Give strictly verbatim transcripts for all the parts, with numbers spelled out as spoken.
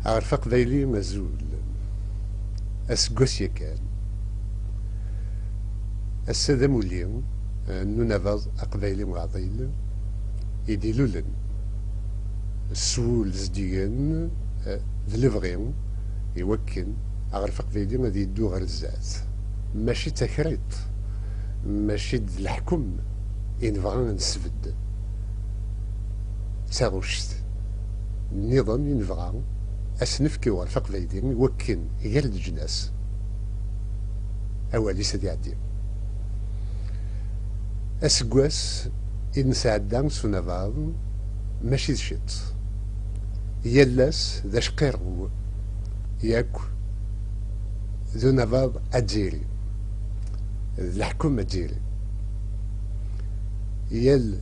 Aɣref aqbayli azul. Aseggas yakan. Ass-a d amulli, eh, n unabaḍ aqbayli uɛḍil i d-ilulen s wul zeddigen, eh, d lebɣi i wakken aɣref aqbayli ad yeddu ɣer zdat. Mačči d takriṭ, mačči d leḥkem i nebɣa ad nesbedd. D taɣect nniḍen i nebɣa ad s-nefk i uɣref aqbayli i wakken gar leǧnas awal-is ad iɛeddi. Aseggas i nesɛedda s unabaḍ mačči d ciṭ. Yal ass d acqirrew, yakk d unabaḍ azzayri, d leḥkem azzayri. Yal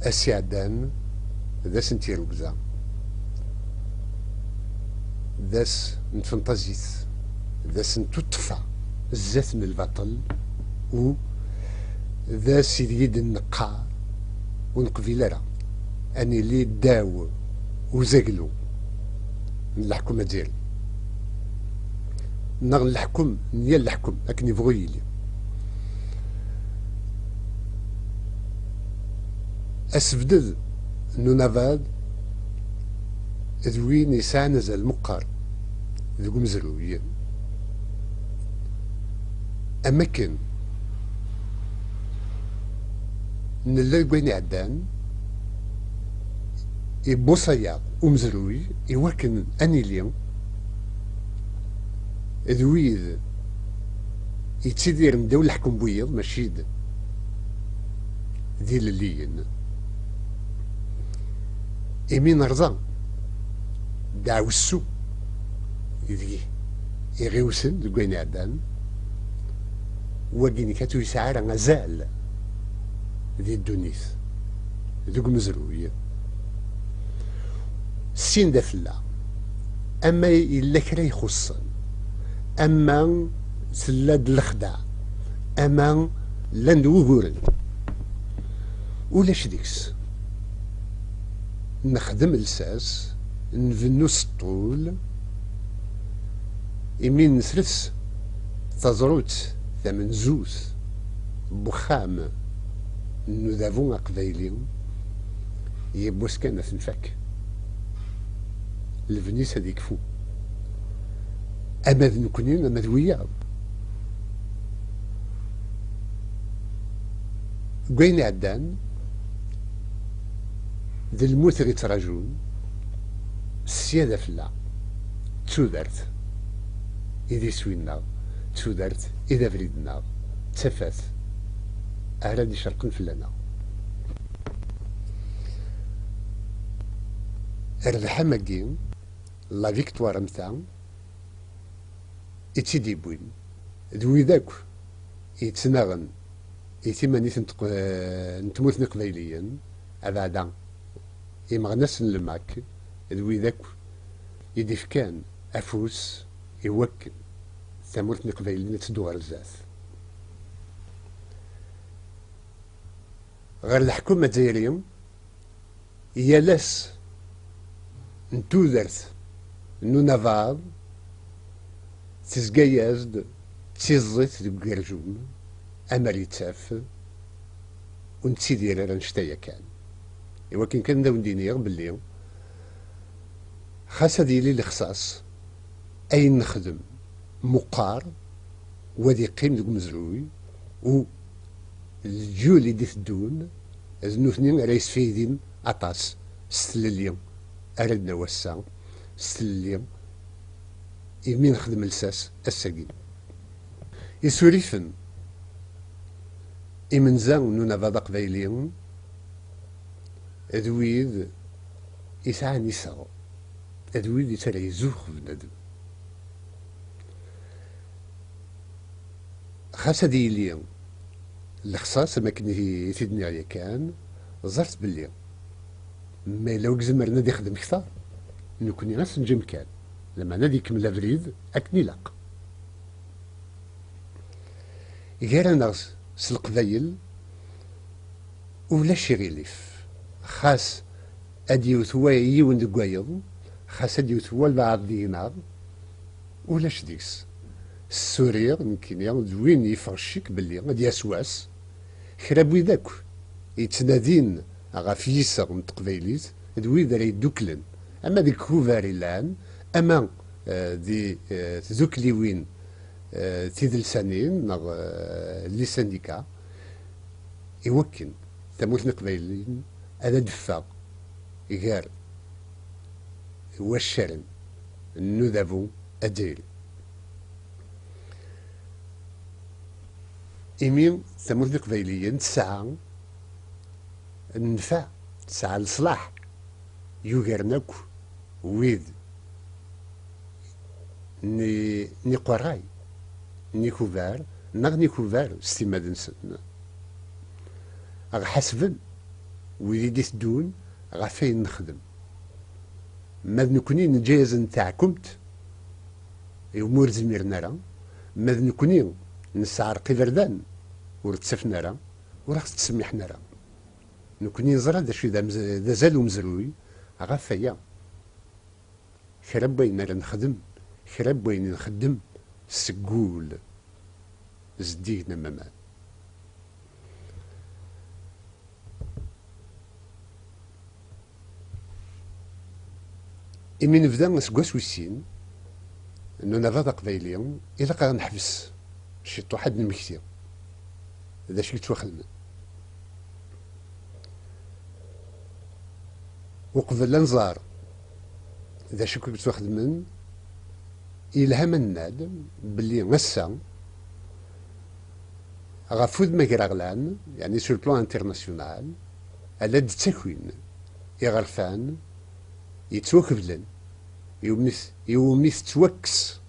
ass iɛeddan d ass n tirugza, d ass n tfenṭazit, d ass n tuṭṭfa zdat n lbaṭel, u d ass ideg i d-nneqqar ur neqbil ara ad nili ddaw uzaglu n leḥkem azzayri, neɣ n leḥkem, n yal leḥkem, akken yebɣu yili. Asebded n unabaḍ d win yesɛan azal meqqar deg umezruy. Am akken nella deg wayen iɛeddan, ibuṣa-yaɣ umezruy i wakken ad nili d wid yettidiren ddaw leḥkem n wiyiḍ, mačči d d ilelliyen. Imi nerẓa ddeɛwessu ideg iɣiwsen deg wayen iɛeddan, wagi nekkat ur yesɛi ara azal di ddunit, deg umezruy. Sin d afella, ama yella kra ixuṣṣen, ama tella-d lexdeɛ, ama llan-d wuguren, ulac deg-s. Nexdem lsas, nbennu s ṭṭul, imi nesres taẓrut tamenzut n uxxam n udabu aqbayli, yiwwas kan ad t-nfak. Lebni-s ad ikfu. Ama d nekni, ama d wiyaḍ. Deg wayen iɛeddan, d lmut i ɣ-ittrajun, sya d afella, d tudert i d iswi-nneɣ, d tudert i d abrid-nneɣ, d tafat ara d-icerqen fell-aneɣ. Rrbeḥ am agi, la victoire am ta, i tt-id-iwwin d wid akk yettnaɣen i timanit n tq-, n tmurt n Iqbayliyen, abeɛda imeɣnasen n lmak, d wid akk i d-ifkan afus i wakken tamurt n Iqbayliyen ad teddu ɣer zdat. Ɣer leḥkem azzayri, yal ass n tudert n unabaḍ tezga-yas-d d tiẓẓit deg ugerjum, amer yettaf ur nettidir ara annect-a yakan. Iwakken kan ad awen-d-iniɣ belli xas ad yili lexṣaṣ, ayen nexdem meqqar, u ad yeqqim deg umezruy, u leǧyul i d-iteddun d nutni ara yesfaydin aṭas s tlelli ara d-nawi ass-a, s tlelli imi nexdem lsas ass-agi. Isurifen imenza n unabaḍ aqbayli d wid yesɛan iseɣ, d wid yettraju bnadem. Xas ad yili lexṣaṣ, am akken i, i t-id-nniɣ yakan, ẓret belli ma yella ur izemmren ad ixdem kter, nekkni ad s-neǧǧ amkan, lameɛna ad ikemmel abrid akken ilaq. Gar-aneɣ s, s Leqbayel, ulac iɣilif. Xas ad yewwet wa-, yiwen deg wayeḍ, Xas ad d-yewwet walbeɛḍ deg-neɣ, ulac deg-s. Ssuriɣ nekkini d win yeffeɣ ccek belli ad d-yas wass, kra n wid akk yettnadin ɣef yiseɣ n teqbaylit d wid ara yedduklen, ama deg kubar yellan, ama, eh, di, eh, tdukliwin, eh, tidelsanin neɣ, eh, les syndicats, iwakken tamurt n Iqbayliyen ad d-teffeɣ gar waccaren n udabu azzayri. Imi tamurt n Iqbayliyen tesɛa nnfeɛ, tesɛa leṣlaḥ yugaren akk wid n, n iqerray, n ikubar, neɣ n ikubar s timmad-nsen. Ɣ ḥasben wid i d-iteddun ɣef ayen nexdem. Ma d nekkni neǧǧa-yasen taɛkumt iwumi ur zmiren ara, ma d nekkni nesɛerq iberdan ur ttafen ara, ur aɣ-tettsemmiḥen ara. Nekkni neẓra d acu i d amz-, d azal umezruy ɣef waya. Kra n wayen ara nexdem, kra n wayen i nxeddem seg wul, zeddigen am waman. Imi nebda aseggas wis sin n unabaḍ aqbayli, ilaq ad neḥbes ciṭuḥ ad d-nemmekti d acu i yettwaxedmen. Uqbel ad nẓer d acu i yettwaxedmen, yelha ma nenna-d belli ass-a, ɣef wudem agraɣlan, yeɛni sur le plan international, ad la d-ttakin iɣerfan yettwakeblen, iwumi t-, iwumi tettwakkes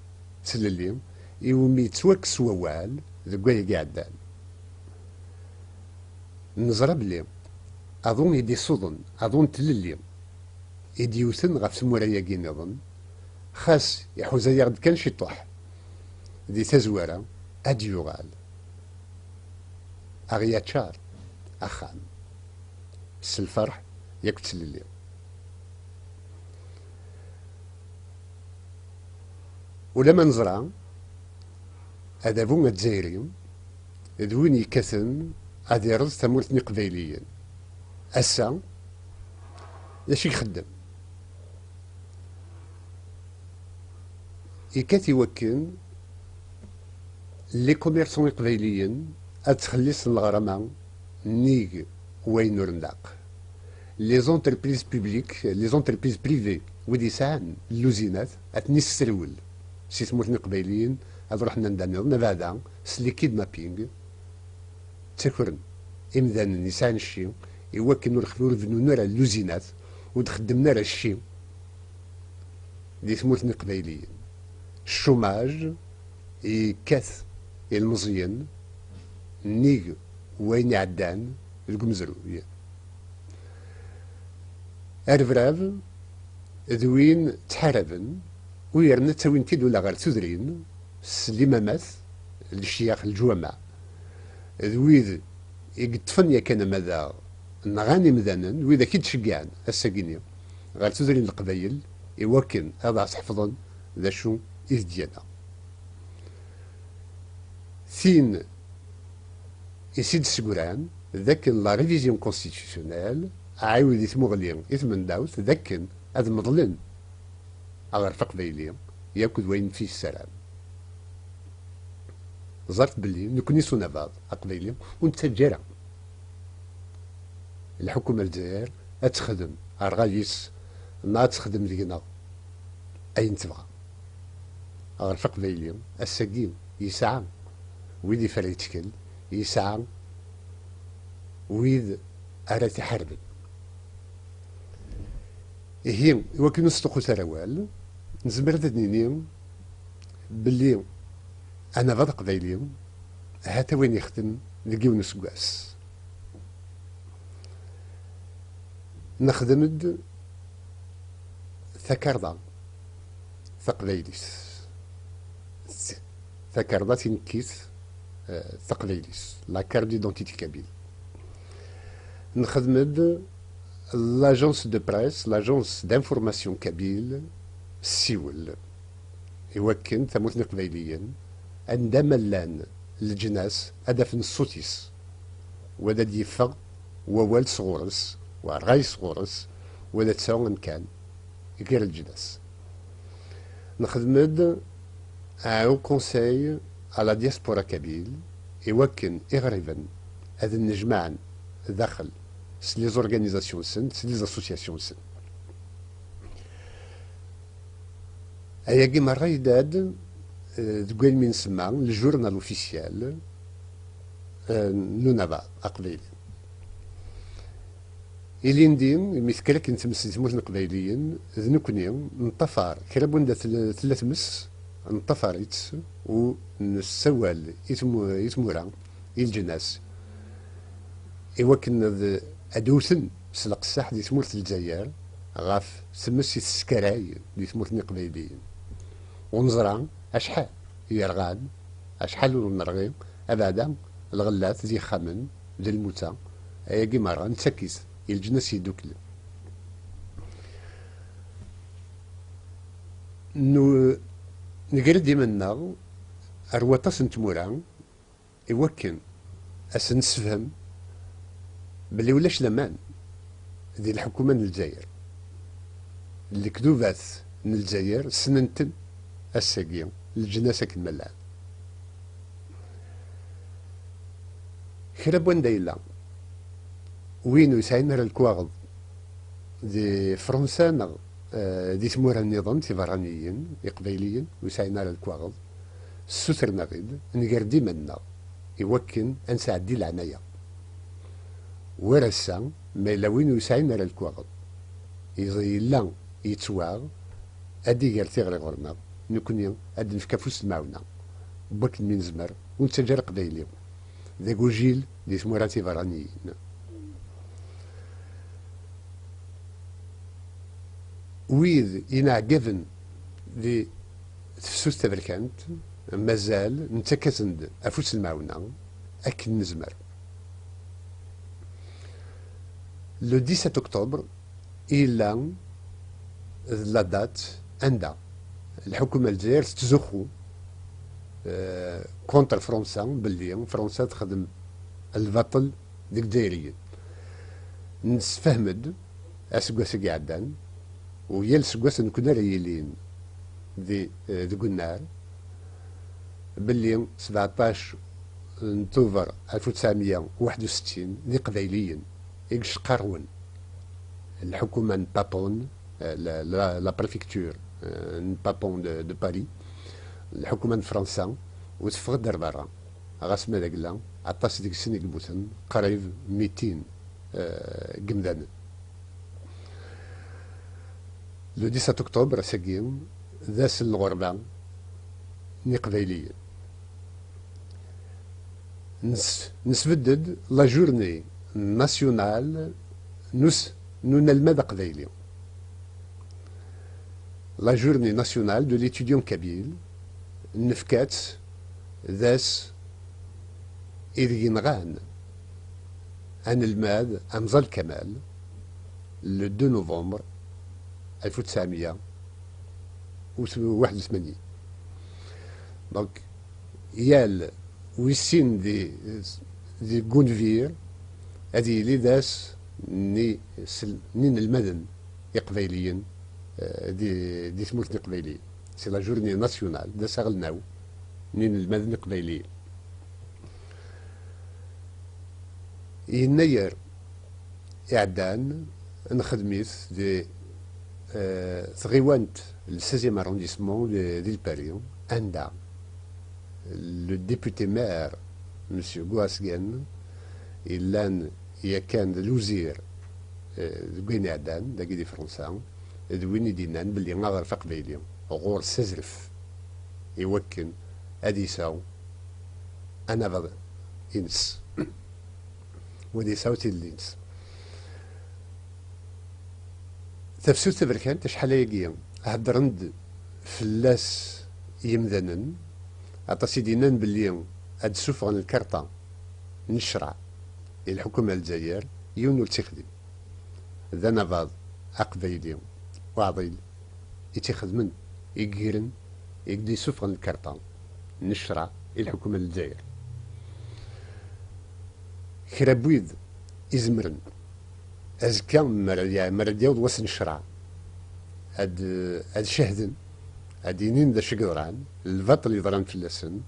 tlelli, iwumi yettwakkes wawal deg wayagi iɛeddan. Neẓra belli aḍu i d-isuḍen, aḍu n tlelli i d-yewten ɣef tmura-agi nniḍen, xas iḥuza-yaɣ-d kan ciṭuḥ, di tazwara ad d-yuɣal, a ɣ-yaččar axxam s lferḥ yakk d tlelli. Ulamma neẓra adabu azzayri d win yekkaten ad ireẓ tamurt n Iqbayliyen. Ass-a, d acu i ixeddem? Yekkat i wakken les commerçants iqbayliyen ad ttxellisen leɣrama nnig wayen ur nlaq. Les entreprises publiques, les entreprises privées, wid yesɛan lluzinat, ad ten-isserwel si tmurt n Iqbayliyen, ad ruḥen anda nniḍen, abeɛda s les kidnappings, ttakren imdanen yesɛan cci i wakken ur, ur bennun ara lluzinat, ur d-xeddmen ara cci di tmurt n Iqbayliyen. Ccumaj yekkat ilmeẓyen nnig wayen iɛeddan deg umezruy. Arebrab d win ttḥaraben, u yerna ttawin-t-id ula ɣer tudrin s limamat, lecyax, leǧwameɛ, d wid i yeṭṭfen yakan amadaɣ, nɣan imdanen, d wid ak-id-ceggɛen ass-agi-nni ɣer tudrin n Leqbayel i wakken ad aɣ-sḥefḍen d acu i d ddiyana. Tin i s-id-ssegran d akken la révision constitutionnelle, aɛiwed i tmuɣli i tmendawt, d akken ad meḍlen aɣref aqbayli yakk d wayen fi yessaram. Ẓret belli nekkni s unabaḍ aqbayli ur nettaǧǧa ara lḥukuma n Lezzayer ad texdem rray-is neɣ ad texdem deg-neɣ ayen tebɣa. Aɣref aqbayli ass-agi yesɛa wid i ara yettkel, yesɛa wid ara t-iḥarben. Ihi, i wakken ur nesṭuqqut ara awal, nezmer ad d-nini belli anabaḍ aqbayli ha-t-a wayen yexdem deg yiwen useggas. Nexdem-d takarḍa taqbaylit. Takarḍa tinekkit, eh, taqbaylit, la carte d'identité kabyle. Nexdem-d l'agence de presse, l'agence d'information kabyle, Ssiwel i wakken tamurt n Iqbayliyen, anda ma llan leǧnas, ad afen ṣṣut-is, u ad d-yeffeɣ wawal sɣur-s, u ṛṛay sɣur-s, u ad tesɛu amkan gar leǧnas. Nexdem-d un conseil à la diaspora kabyle i wakken iɣriben ad nnejmaɛen daxel s les organisations-nsen, s les associations-nsen. Ayagi merra yella-d, eh, deg wayen mi nsemma le journal officiel, eh, n unabaḍ aqbayli. Ilindi, mi tekker akken tmes di tmurt n Iqbayliyen, d nekkni neṭṭafar kra n wanda tella, tella tmes, neṭṭafar-itt u nessawal i tmu-, i tmura, i leǧnas, i wakken ad, ad wten s leqseḥ di tmurt n Lezzayer ɣef tmes i tesskaray di tmurt n Iqbayliyen. U neẓra acḥal yerɣan, acḥal ur nerɣi, abeɛda lɣellat d yixxamen d lmuta, ayagi merra nettak-it i leǧnas yedduklen. Nu-, nger-d iman-nneɣ ar waṭas n tmura i wakken ad sen-nessefhem belli ulac laman di lḥukuma n Lezzayer. Lekdubat n Lezzayer ssnen-ten ass-agi leǧnas akken ma llan. Kra n wanda yella win ur yesɛin ara lekwaɣeḍ di Fransa neɣ, eh, di tmura nniḍen tiberraniyin, iqbayliyen, ur yesɛin ara lekwaɣeḍ, ssutren-aɣ-id, nger-d iman-nneɣ i wakken ad nesɛeddi leɛnaya. War ass-a, ma yella win ur yesɛin ara lekwaɣeḍ, yella yettwaɣ, ad d-iger tiɣri ɣur-neɣ, nekkni ad d-nefk afus n lemɛawna n wakken mi nezmer, ur nettaǧǧa ara Aqbayli d agujil di tmura tiberraniyin. Wid yenɛeggaben di tefsut taberkant, mazal nettak-asen-d afus n lemɛawna akken nezmer. Le dix-sept octobre, yella d la date anda lḥukuma n Lezzayer tettzuxxu, eh, contre Fransa, belli Fransa texdem lbaṭel deg Lezzayer. Nessefhem-d aseggas-agi iɛeddan, u yal aseggas nekkni ara yilin di, eh, deg unnar, belli sebɛeṭṭac n Tuber alef u tesɛemya u waḥed u settin d Iqbayliyen i yecqarwen lḥukuma n Papon, eh, la, la, la préfecture, eh, n Papon de, de Paris, lḥukuma n Fransa, u teffeɣ-d ar berra. Ɣas ma d agla, aṭas deg-sen i yemmuten, qrib mitin, eh, n yemdanen. Le dix-sept octobre, ass-agi, d ass n lɣerba n Iqbayliyen. Nes-, nesbedd-d la journée nationale n us-, n unelmad aqbayli. La journée nationale de l'étudiant kabyle, nefka-tt d ass ideg yenɣan anelmad Amẓal Kamal, le deux novembre alef u tesɛemya u waḥed u tmanyin. Donc, yal wis sin di, di Gunvir ad yili d ass n isel-, n inelmaden iqbayliyen, eh, di, di tmurt n Iqbayliyen. C'est la journée nationale, d ass aɣelnaw n inelmaden iqbayliyen. Yennayer iɛeddan, nexdem-it di, eh, tɣiwant, le seizième arrondissement di, di Lpari, anda le député maire, monsieur Goasgen, yellan yakan d luzir, eh, deg wayen iɛeddan, dagi di Fransa, d win i d-yennan belli aɣref aqbayli ɣur-s azref i wakken ad yesɛu anabaḍ-ines, u ad yesɛu tilelli-ines. Tafsut taberkant, acḥal ayagi heddren-d fell-as yimdanen, aṭas i d-yennan belli ad d-ssuffɣen lkarṭa n ccreɛ i lḥukuma n Lezzayer, yiwen ur tt-ixdim. D anabaḍ aqbayli uɛḍil. i tt-ixedmen, i yegren, i d-yessufɣen lkarṭa n ccreɛ i lḥukuma n Lezzayer. Kra n wid izemren, azekka, mi ara ya-, mi ara d-yaweḍ wass n ccreɛ, ad, ad cehden, ad inin d acu i yeḍran, lbaṭel yeḍran fell-asen,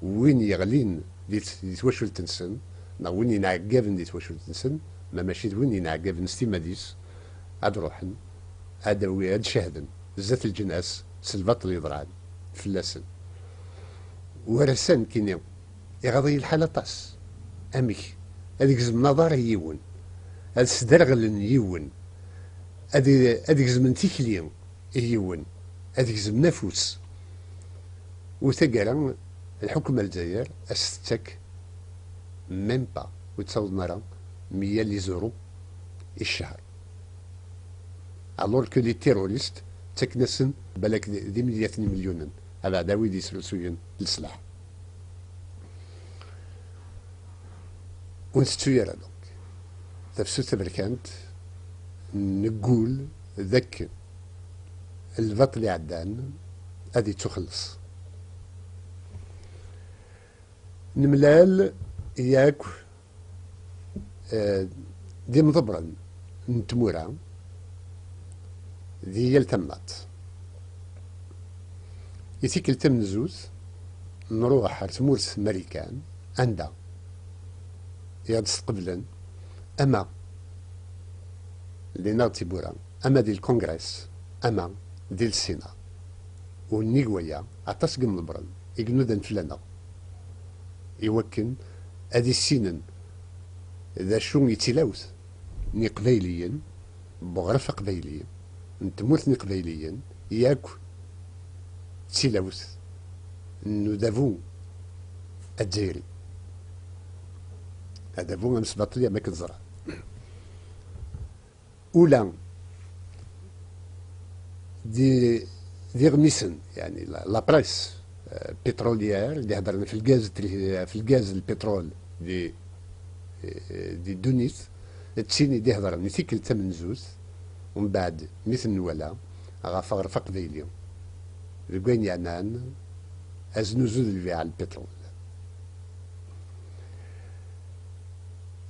win yeɣlin di t-, di twacult-nsen, neɣ win yenɛeggaben di twacult-nsen, ma mačči d win yenɛeggaben s timmad-is, ad ruḥen, ad awi-, ad cehden zdat leǧnas s lbaṭel yeḍran fell-asen. War ass-a, nekkini, iɣaḍ-iyi lḥal aṭas. Amek? Ad gezmen aḍar i yiwen, ad sderɣlen yiwen, ad, ad gezmen tikli i yiwen, ad gezmen afus. U taggara, lḥukuma n Lezzayer as-tettak même pas, ur ttawḍen ara meyya les euros i ccher. Alors que les terroristes ttaken-asen balak d, d imedyaten imelyunen, abeɛda wid yesrusuyen leslaḥ. Ur ntettu ara, donc, tafsut taberkant, neggul d akken lbaṭel iɛeddan ad ittuxelleṣ. Nemlal yakk, eh, d imḍebbren n tmura di yal tamnaḍt. I tikkelt tamenzut, nruḥ ar tmurt n Marikan, anda i ɣ-d-sqeblen ama di neɣ d tiwwura, ama di lkungres, ama di lsina. U nnig waya, aṭas n yimḍebbren i inudan fell-aneɣ, i wakken ad issinen d acu i d tilawt n Iqbayliyen, n uɣref aqbayli, n tmurt n Iqbayliyen, yakk d tilawt n udabu azzayri. Adabu amesbaṭli, am akken ẓran. Ula d, d iɣmisen, yani la, la presse, euh, pétrolière, d-iheddren f lgaz, tri-, f lgaz, lpitrul, di, di ddunit, d tin i d-iheddren i tikkelt tamenzut, umbeɛd mi ten-nwala, ɣef uɣref aqbayli, deg wayen yeɛnan aznuzu d lbiɛ n lpitrul.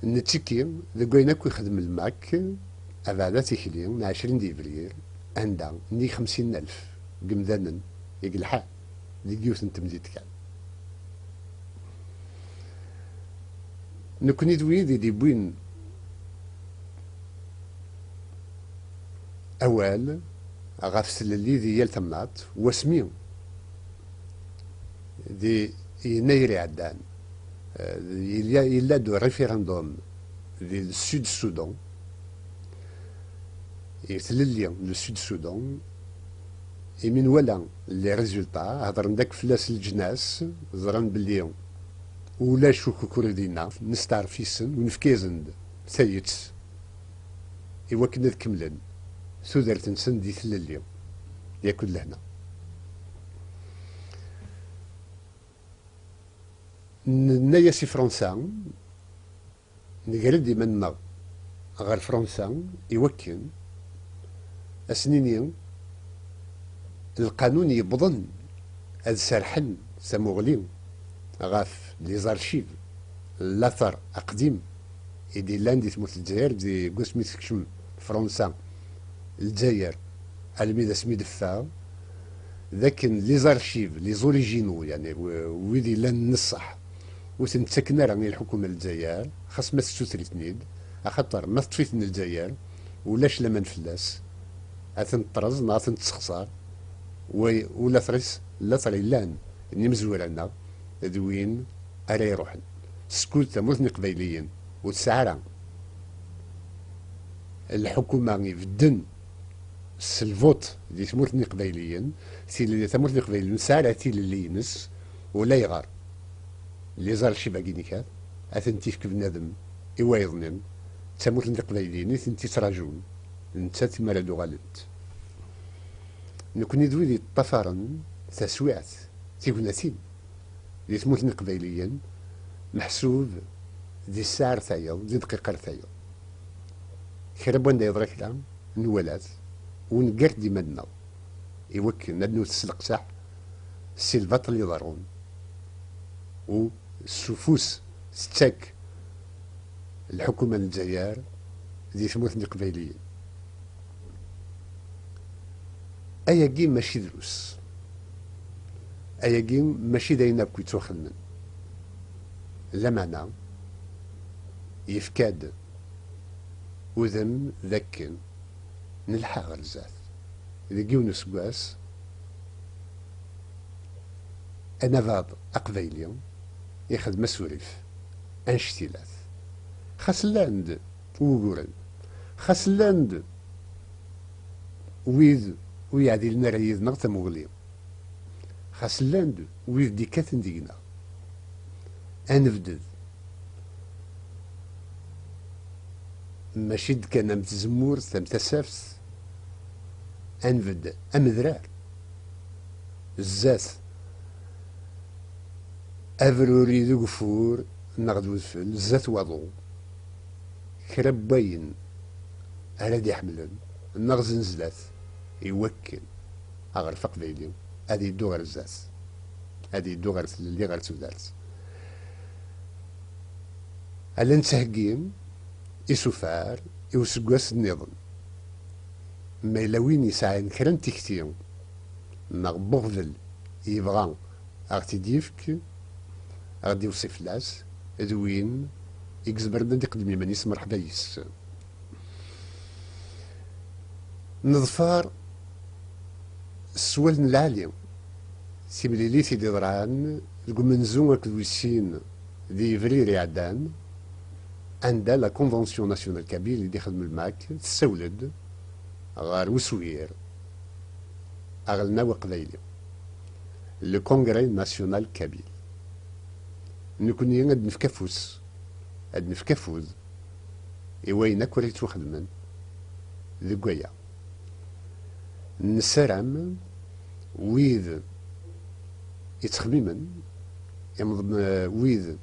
Nettekki deg wayen akk ixdem lmak, abeɛda tikli n ɛecrin d yebrir, anda nnig xemsin alef n yemdanen i yelḥan deg yiwet n temdint kan. Nekkni d wid i d-iwwin awal ɣef tlelli di yal tamnaḍt, wasmi di yennayer iɛeddan, eh, yella, yella-d référendum di Sud Soudan, i tlelli n Sud Soudan, imi nwala les résultats, hedren-d akk fell-as leǧnas, ẓran belli ulac ukukru dinna, nesteɛref yes-sen, u nefka-yasen-d tayet i wakken ad kemmlen tudert-nsen di tlelli yakk d lehna. Nenna-yas i Fransa, nger-d iman-nneɣ ɣer Fransa i wakken ad s-nini lqanun yewwḍen ad serrḥen tamuɣli ɣef les archives, later aqdim i d-illan di tmurt n Lezzayer, di wasmi tekcem Fransa Lezzayer, almi d asmi d-teffeɣ, d akken les archives, les originaux, yani, w-, wid yellan n ṣṣeḥ, ur ten-ttaken ara i lḥukuma n Lezzayer, xas ma tessuter-iten-id, axaṭer ma teṭṭef-iten Lezzayer, ulac laman fell-as, ad ten-teṭṭerz neɣ ad ten-tessexṣer, wa-, ula tris, later yellan n imezwura-nneɣ, d win ara iruḥen. Skud tamurt n Iqbayliyen ur tesɛi ara lḥukuma ibedden s lvuṭ di tmurt n Iqbayliyen, til-, tamurt n Iqbayliyen ur tesɛi ara tilelli-ines, ulayɣer les archives-agi-nni kan, ad tent-ifk bnadem i wayeḍnin, d tamurt n Iqbayliyen i tent-ittrajun, nettat mi ara d-uɣalent. Nekkni d wid yeṭṭafaren taswiɛt, tignatin, di tmurt n Iqbayliyen, meḥsub di ssaɛa ar tayeḍ, di dqiqa ar tayeḍ. Kra n wanda yeḍra kra, nwala-t, u neggar-d iman-nneɣ. i wakken ad nwet s leqseḥ si lbaṭel iḍerrun u s ufus tettak lḥukuma n Lezzayer di tmurt n Iqbayliyen. Ayagi mačči drus. Ayagi mačči d ayen akk yettwaxedmen. Lameɛna yefka-d udem d akken nelḥa ɣer zdat. Deg yiwen useggas, anabaḍ aqbayli ixdem asurif anect-ilat. Xas llan-d wuguren, xas llan-d wid ur yeɛdilen ara yid-neɣ tamuɣli, xas llan-d wid d-ikkaten deg-neɣ. Ad nebded, mačči d kan am tzemmurt, am tasaft, ad nbedd amedrar. Zdat abruri d ugeffur neɣ d udfel, zdat waḍu, kra n wayen ara d-iḥemlen neɣ zenzlat i wakken aɣref aqbayli ad yeddu ɣer zdat, ad yeddu ɣer tlelli, ɣer tudert. Ala nettheggi isufar i useggas nniḍen. Ma yella win yesɛan kra n tikti neɣ n uɣbel yebɣa a ɣ-t-id-yefk, a ɣ-d-iweṣṣi fell-as, d win i izemren ad iqeddem iman-is, mreḥba yis. Neḍfer s wallen lɛali timlilit i d-iḍran deg umenzu akked wis sin di yebrir iɛeddan, anda la Convention Nationale Kabyle i d-ixdem lmak tessawel-d ɣer uswir aɣelnaw aqbayli, le Congrès National Kabyle. Nekni ad nefk afus, ad nefk afud i wayen akk ara yettwaxedmen deg waya. Nessaram wid yettxemmimen, imḍ-, wid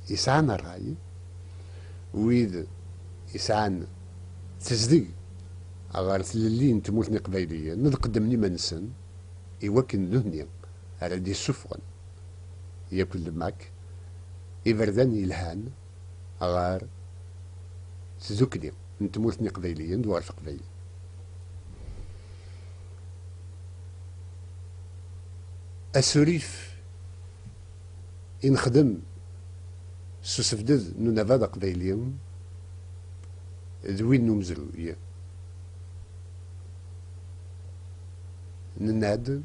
yesɛan ṛṛay, wid yesɛan tezdeg ɣer tlelli n tmurt n Iqbayliyen, ad qeddmen iman-nsen i wakken d nutni ara d-issufɣen yakk lmak iberdan yelhan ɣer tdukli n tmurt n Iqbayliyen d uɣref aqbayli. Asurif i nexdem s usebded n unabaḍ aqbayli d win n umezruy. Nenna-d,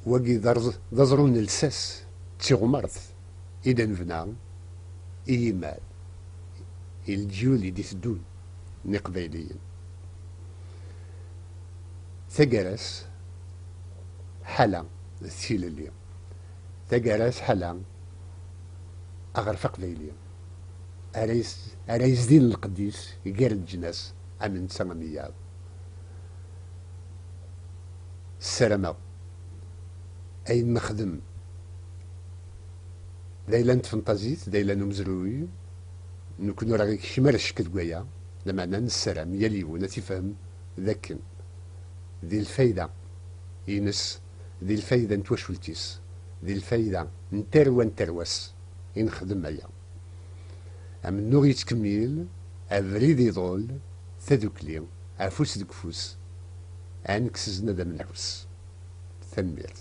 wagi d arẓ-, d aẓru n lsas, d tiɣmert i d-nebna i yimal, i leǧyul i d-iteddun n Iqbayliyen. Taggara-s ḥala d tilelli. Taggara-s ḥala aɣref aqbayli ara yes-, ara yezdin lqedd-is gar leǧnas am netta am wiyaḍ. Ssarameɣ ayen nexdem d ayla n tfenṭazit, d ayla n umezruy. Nekkni ur aɣ-ikeččem ara ccek deg waya, lameɛna nessaram yal yiwen ad t-ifhem d akken di lfayda ines, di lfayda n twacult-is, di lfayda n tarwa n tarwa-s i nexdem aya. Amennuɣ yettkemmil, abrid iḍul, tadukli afus deg ufus, ad nekkes zznad ad nɛus. Tanemmirt.